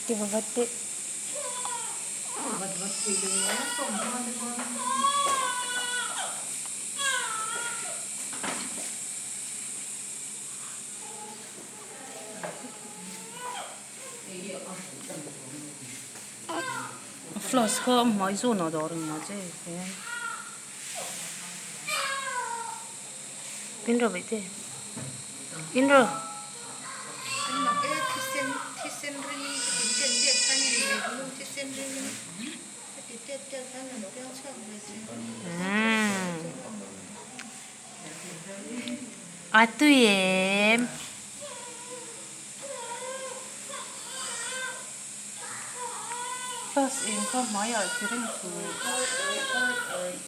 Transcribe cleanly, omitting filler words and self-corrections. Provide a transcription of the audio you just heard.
Ti va vat teh. Floss kha a hmai zawn ah dah reng mah che hian. In rawh bawihte in rawh. A tui em. Floss eng kha hmaiah chi reng suh.